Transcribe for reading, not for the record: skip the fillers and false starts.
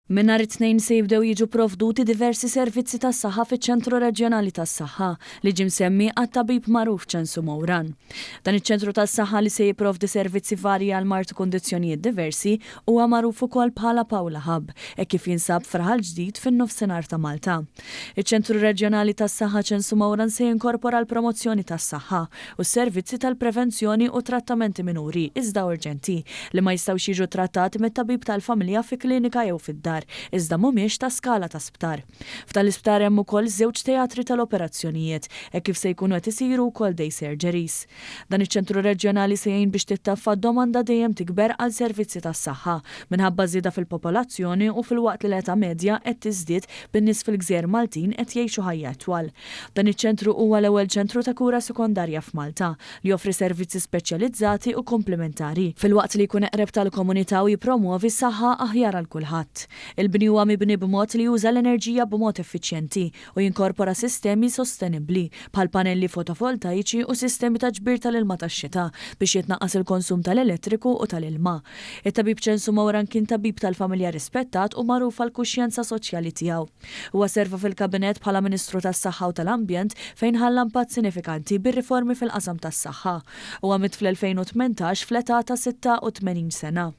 Minn nhar it-Tnejn se jibdew jiġu pprovduti diversi servizzi tas-saħħa fiċ-Ċentru Reġjonali tas-Saħħa li ġie msemmi għat-tabib magħruf Ċensu Mouran. Dan iċ-ċentru tas-saħħa li se jipprovdi servizzi varji għal mard u kundizzjonijiet diversi huwa magħruf ukoll bħala Paola Hub hekk kif jinsab f'Raħal Ġdid fin-Nofsinhar ta' Malta. Iċ-Ċentru Reġjonali tas-Saħħa Ċensu Mouran se jinkorpora l-promozzjoni tas-saħħa u s-servizzi tal-prevenzjoni u trattamenti minuri iżda urġenti li ma jistgħux jiġu ttrattati mit-tabib tal-familja fi klinika jew fid-dar iżda mhumiex ta' skala ta' sptar. F'dan l-isptar hemm ukoll żewġ teatri tal-operazzjonijiet hekk kif se jkunu qed isiru wkoll day surgeries. Dan iċ-ċentru reġjonali se jgħin biex tittaffa d-domanda dejjem tikber għal servizzi tas-saħħa minħabba żieda fil-popolazzjoni u filwaqt li l-età medja qed tiżdied bin-nies fil-gżejjer Maltin qed jgħixu ħajja itwal. Dan iċ-ċentru huwa l-ewwel ċentru ta' kura sekondarja f'Malta li joffri servizzi speċjalizzati u komplementari, filwaqt li jkun eqreb tal-komunità u jippromwovi saħħa aħjar għal kulħadd. Il-bini huwa mibni b'mod li juża l-enerġija b'mod effiċjenti u jinkorpora sistemi sostenibbli, bħal panelli fotovoltaiċi u sistemi ta' ġbir tal-ilma tax-xita biex jitnaqqas il-konsum tal-elettriku u tal-ilma. It-Tabib Ċensu Mouran kien tabib tal-familja rispettat u magħruf għall-kuxjenza soċjali tiegħu. Huwa serva fil-Kabinett bħala Ministru tas-Saħħa u tal-Ambjent fejn ħalla impatt sinifikanti bir-riformi fil-qasam tas-saħħa. Huwa miet fl-2018 fl-età ta' 86 sena.